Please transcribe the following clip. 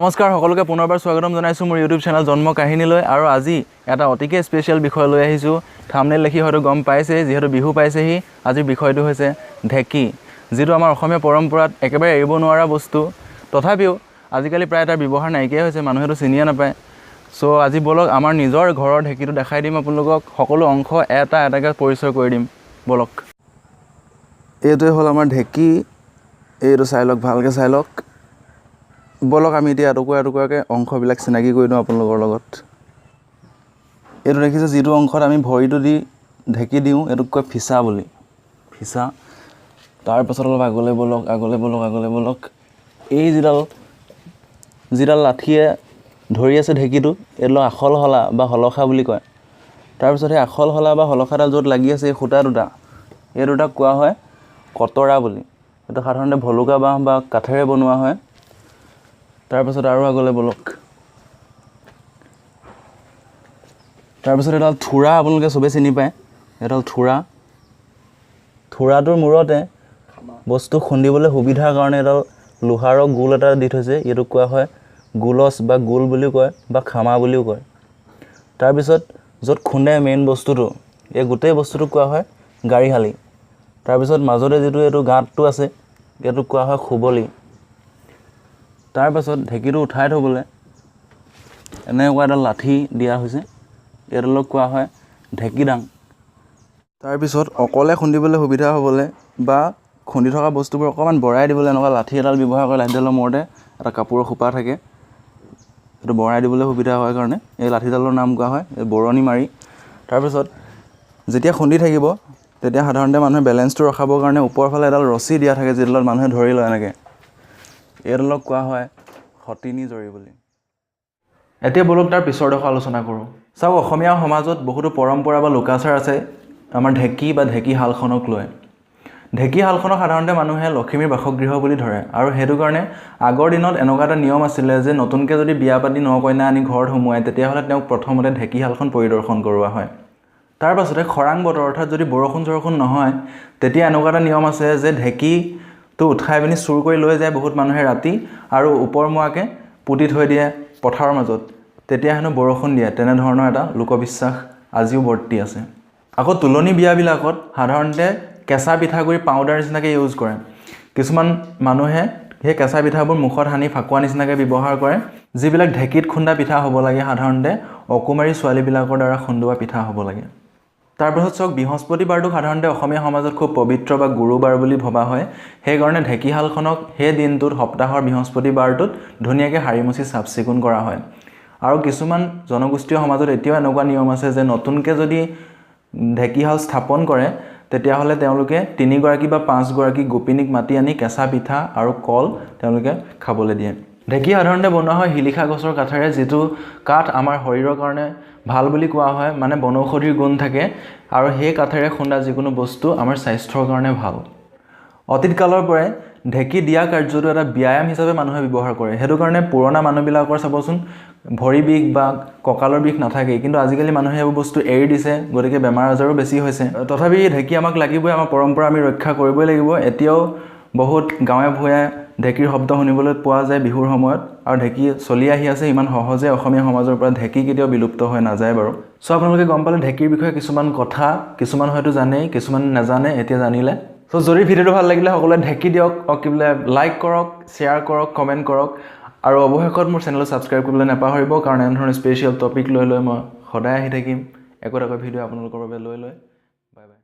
নমস্কাৰ, সকলোকে পুনৰবাৰ স্বাগতম জনাইছোঁ মোৰ ইউটিউব চেনেল জন্ম কাহিনীলৈ। আৰু আজি এটা অতিকে স্পেচিয়েল বিষয় লৈ আহিছোঁ। থামনেল দেখি হয়তো গম পাইছেই, যিহেতু বিহু পাইছেহি। আজিৰ বিষয়টো হৈছে ঢেঁকী, যিটো আমাৰ অসমীয়া পৰম্পৰাত একেবাৰে এৰিব নোৱাৰা বস্তু। তথাপিও আজিকালি প্ৰায় তাৰ ব্যৱহাৰ নাইকিয়াই হৈছে, মানুহেতো চিনিয়ে নাপায়। চ' আজি ব'লক, আমাৰ নিজৰ ঘৰৰ ঢেঁকীটো দেখাই দিম আপোনালোকক। সকলো অংশ এটা এটাকৈ পৰিচয় কৰি দিম। ব'লক। এইটোৱে হ'ল আমাৰ ঢেঁকী। এইটো চাই লওক, ভালকৈ চাই লওক। ব'লক, আমি এতিয়া এটুকুৰা এটুকুৰাকৈ অংশবিলাক চিনাকি কৰি দিওঁ আপোনালোকৰ লগত। এইটো দেখিছে, যিটো অংশত আমি ভৰিটো দি ঢেঁকী দিওঁ, এইটোক কয় ফিচা বুলি, ফিচা। তাৰপাছত অলপ আগলৈ ব'লক, আগলৈ ব'লক, আগলৈ ব'লক। এই যিডাল যিডাল লাঠিয়ে ধৰি আছে ঢেঁকীটো, এইডালক আখল শলা বা শলখা বুলি কয়। তাৰপিছত সেই আখল শলা বা শলখাডাল য'ত লাগি আছে, এই সূতা দুটা, এই দুটাক কোৱা হয় কটৰা বুলি। এইটো সাধাৰণতে ভলুকা বাঁহ বা কাঠেৰে বনোৱা হয়। তাৰপাছত আৰু আগলৈ ব'লক। তাৰপিছত এডাল থোৰা, আপোনালোকে চবেই চিনি পায় এডাল থোৰা। থোৰাটোৰ মূৰতে বস্তু খুন্দিবলৈ সুবিধাৰ কাৰণে এডাল লোহাৰৰ গোল এটা দি থৈছে। এইটোক কোৱা হয় গোলচ বা গোল বুলিও কয় বা খামা বুলিও কয়। তাৰপিছত য'ত খুন্দে মেইন বস্তুটো, এই গোটেই বস্তুটোক কোৱা হয় গাড়ীশালি। তাৰপিছত মাজতে যিটো এইটো গাঁতটো আছে, এইটোক কোৱা হয় খুবলি। তাৰপাছত ঢেঁকীটো উঠাই থ'বলৈ এনেকুৱা এডাল লাঠি দিয়া হৈছে, এইডালক কোৱা হয় ঢেঁকী দাং। তাৰপিছত অকলে খুন্দিবলৈ সুবিধা হ'বলৈ বা খুন্দি থকা বস্তুবোৰ অকণমান বৰাই দিবলৈ এনেকুৱা লাঠি এডাল ব্যৱহাৰ কৰে। লাঠিডালৰ মূৰতে এটা কাপোৰৰ সোপা থাকে, সেইটো বৰাই দিবলৈ সুবিধা হয় কাৰণে এই লাঠিডালৰ নাম কোৱা হয় এই বৰণি মাৰি। তাৰপিছত যেতিয়া খুন্দি থাকিব, তেতিয়া সাধাৰণতে মানুহে বেলেঞ্চটো ৰখাবৰ কাৰণে ওপৰৰ ফালে এডাল ৰছী দিয়া থাকে, যিডালত মানুহে ধৰি লয় এনেকৈ। এইডালক কোৱা হয় সতিনী জৰি বুলি। এতিয়া ব'লক, তাৰ পিছৰ ডোখৰ আলোচনা কৰোঁ। চাওক, অসমীয়া সমাজত বহুতো পৰম্পৰা বা লোকাচাৰ আছে আমাৰ ঢেঁকী বা ঢেঁকীশালখনক লৈ। ঢেঁকীশালখনক সাধাৰণতে মানুহে লখিমীৰ বাসগৃহ বুলি ধৰে আৰু সেইটো কাৰণে আগৰ দিনত এনেকুৱা এটা নিয়ম আছিলে যে নতুনকৈ যদি বিয়া পাতি ন কইনা আনি ঘৰত সোমোৱায়, তেতিয়াহ'লে তেওঁক প্ৰথমতে ঢেঁকীশালখন পৰিদৰ্শন কৰোৱা হয়। তাৰ পাছতে খৰাং বতৰ, অৰ্থাৎ যদি বৰষুণ চৰষুণ নহয়, তেতিয়া এনেকুৱা এটা নিয়ম আছে যে ঢেঁকীটো উঠাই পিনি চুৰ কৰি লৈ যায় বহুত মানুহে ৰাতি আৰু ওপৰমুৱাকৈ পুতি থৈ দিয়ে পথাৰৰ মাজত, তেতিয়া হেনো বৰষুণ দিয়ে। তেনেধৰণৰ এটা লোকবিশ্বাস আজিও বৰ্তি আছে। আকৌ তোলনি বিয়াবিলাকত সাধাৰণতে কেঁচা পিঠাগুড়ি পাউডাৰ নিচিনাকৈ ইউজ কৰে। কিছুমান মানুহে সেই কেঁচা পিঠাবোৰ মুখত সানি ফাকুৱা নিচিনাকৈ ব্যৱহাৰ কৰে। যিবিলাক ঢেঁকীত খুন্দা পিঠা হ'ব লাগে, সাধাৰণতে অকুমাৰী ছোৱালীবিলাকৰ দ্বাৰা খুন্দোৱা পিঠা হ'ব লাগে। তাৰপাছত চাওক, বৃহস্পতিবাৰটো সাধাৰণতে অসমীয়া সমাজত খুব পবিত্ৰ বা গুৰুবাৰ বুলি ভবা হয়। সেইকাৰণে ঢেঁকীশালখনক সেই দিনটোত, সপ্তাহৰ বৃহস্পতিবাৰটোত ধুনীয়াকৈ সাৰি মুচি চাফ চিকুণ কৰা হয়। আৰু কিছুমান জনগোষ্ঠীয় সমাজত এতিয়াও এনেকুৱা নিয়ম আছে যে নতুনকৈ যদি ঢেঁকীশাল স্থাপন কৰে, তেতিয়াহ'লে তেওঁলোকে তিনিগৰাকী বা পাঁচগৰাকী গোপিনীক মাতি আনি কেঁচা পিঠা আৰু কল তেওঁলোকে খাবলৈ দিয়ে। ঢেঁকী সাধাৰণতে বনোৱা হয় শিলিখা গছৰ কাঠেৰে, যিটো কাঠ আমাৰ শৰীৰৰ কাৰণে ভাল বুলি কোৱা হয়, মানে বনৌষধিৰ গুণ থাকে আৰু সেই কাঠেৰে খুন্দা যিকোনো বস্তু আমাৰ স্বাস্থ্যৰ কাৰণে ভাল। অতীত কালৰ পৰাই ঢেঁকী দিয়া কাৰ্যটো এটা ব্যায়াম হিচাপে মানুহে ব্যৱহাৰ কৰে। সেইটো কাৰণে পুৰণা মানুহবিলাকৰ চাবচোন, ভৰি বিষ বা কঁকালৰ বিষ নাথাকেই। কিন্তু আজিকালি মানুহে এইবোৰ বস্তু এৰি দিছে, গতিকে বেমাৰ আজাৰো বেছি হৈছে। তথাপি ঢেঁকী আমাক লাগিবই, আমাৰ পৰম্পৰা আমি ৰক্ষা কৰিবই লাগিব। এতিয়াও বহুত গাঁৱে ভূঞে ঢেঁকীৰ শব্দ শুনিবলৈ পোৱা যায় বিহুৰ সময়ত আৰু ঢেঁকী চলি আহি আছে। ইমান সহজে অসমীয়া সমাজৰ পৰা ঢেঁকী কেতিয়াও বিলুপ্ত হৈ নাযায় বাৰু। চ' আপোনালোকে গম পালে ঢেঁকীৰ বিষয়ে কিছুমান কথা। কিছুমান হয়তো জানেই, কিছুমান নাজানে, এতিয়া জানিলে। চ' যদি ভিডিঅ'টো ভাল লাগিলে, সকলোৱে ঢেঁকী দিয়ক, অ কি বোলে, লাইক কৰক, শ্বেয়াৰ কৰক, কমেণ্ট কৰক আৰু অৱশেষত মোৰ চেনেলটো ছাবস্ক্ৰাইব কৰিবলৈ নাপাহৰিব, কাৰণ এনেধৰণৰ স্পেচিয়েল টপিক লৈ লৈ মই সদায় আহি থাকিম একোটাকৈ ভিডিঅ' আপোনালোকৰ বাবে লৈ লৈ। Bye bye.